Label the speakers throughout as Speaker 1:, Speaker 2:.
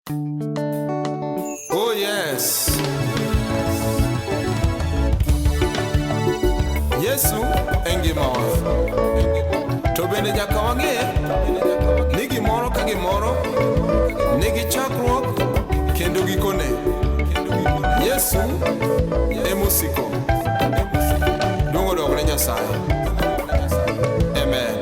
Speaker 1: Oh yes. Yesu e ngimawa. To bende nyaka wang'e ni gimoro ka gimoro nigi chakruok kendo gikone. Yesu emosiko. Duong' odog ne Nyasaye. Amen.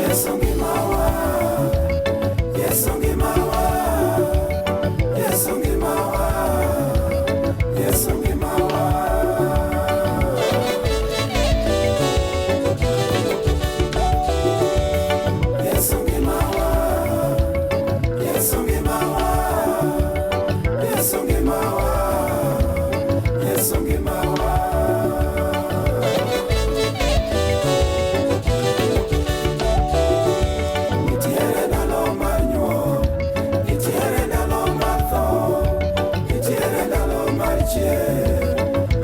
Speaker 2: Yesu ngimawa, Yesu ngimawa, Yesu ngimawa, Yesu ngimawa. Yesu ngimawa, Yesu ngimawa, Yesu ngimawa, Yesu ngimawa. Nitiere ndalo mar nyuol, nitiere ndalo mar tho, nitiere ndalo mar chier,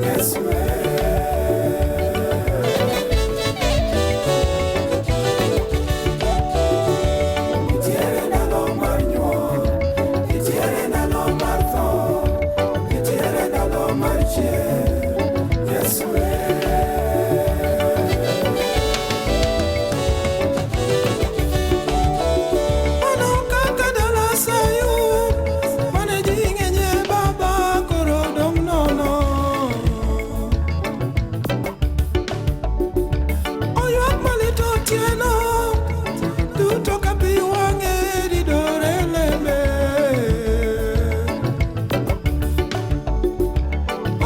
Speaker 2: Yesu e. Nitiere ndalo mar nyuol, nitiere ndalo mar tho, nitiere ndalo mar chier, Yesu e.
Speaker 3: Mano kaka dala Sayun, mane ji ng'enye baba koro dong' nono. Oywak malit otieno, duto ka pi wang'e ridore lembe.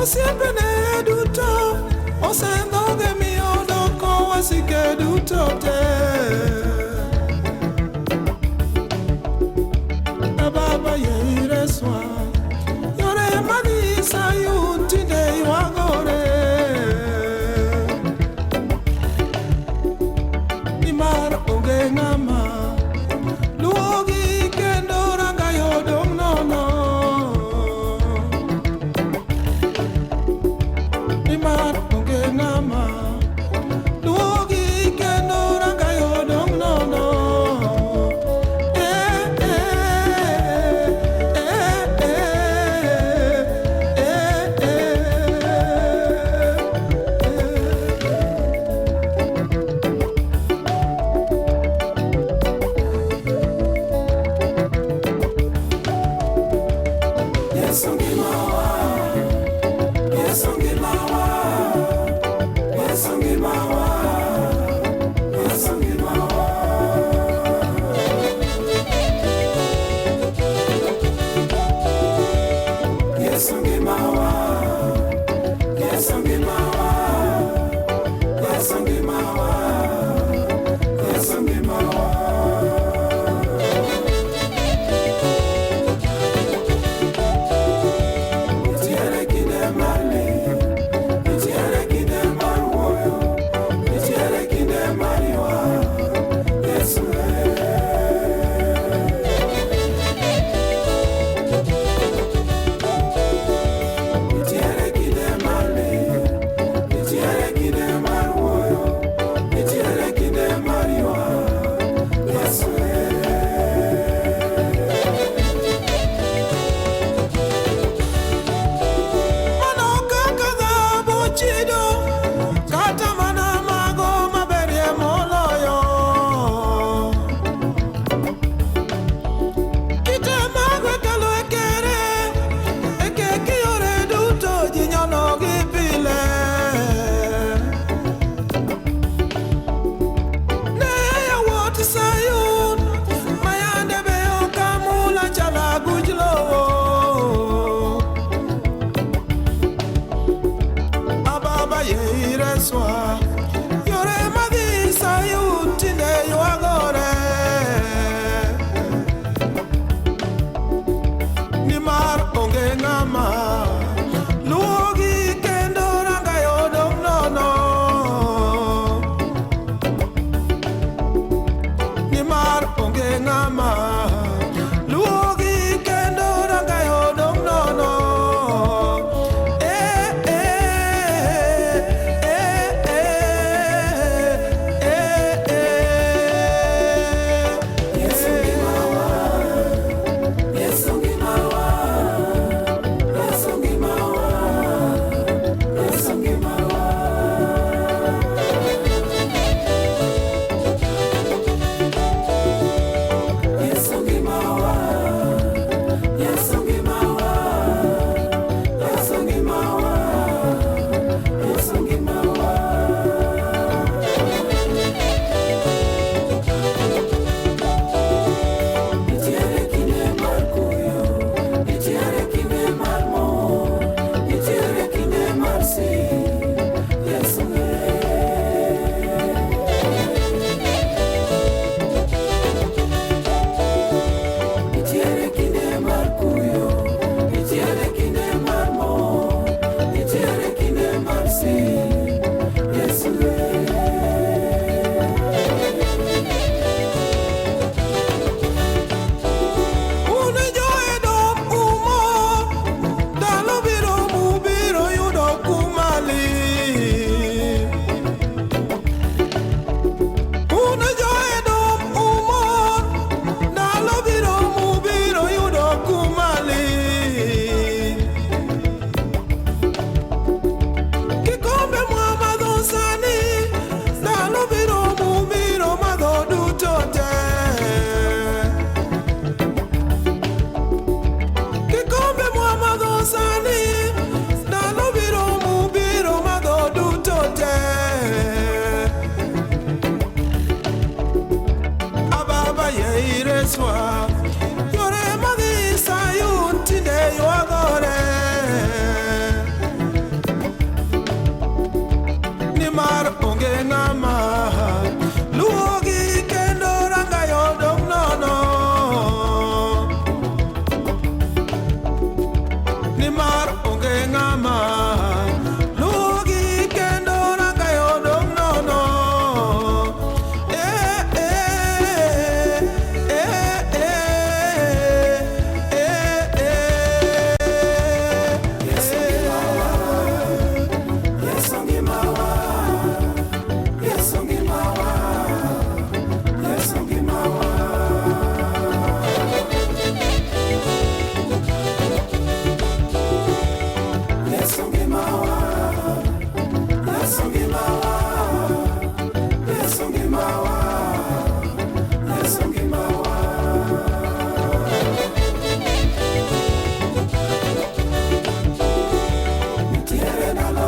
Speaker 3: Osiepene duto osendhoge mi odoko wasike duto te. Baba yie ireswa yore madhi Sayun tinde ywagore nimar onge ng'ama luwogi kendo rangaye odong' nono nimar onge ng'ama luwogi kendo rangaye odong' nono. Eh, eh, eh, eh, eh, eh.
Speaker 2: Yesu ngimawa, Yesu ngimawa, Yesu ngimawa, Yesu ngimawa. Yesu ngimawa, Yesu ngimawa, Yesu ngimawa, Yesu ngimawa. Nitiere kinde mar ling', nitiere kinde mar wuoyo, nitiere kinde mar ywak, Yesu e. Nitiere kinde mar ling', nitiere kinde mar wuoyo, nitiere kinde mar ywak, Yesu e.
Speaker 3: Mano kaka dhahabu chido, kata mana mago maberie moloyo. Kite mag hekalu e kere, e keke yore duto ji nyonogi pile. Ne yawuot Sayun, ma yande beyo ka mula chalo aguch lowo. Ababa yie ireswa yore madhi Sayun tinde ywagore nimar onge ng'ama luwogi kendo rangaye odong' nono.
Speaker 2: Nitiere ndalo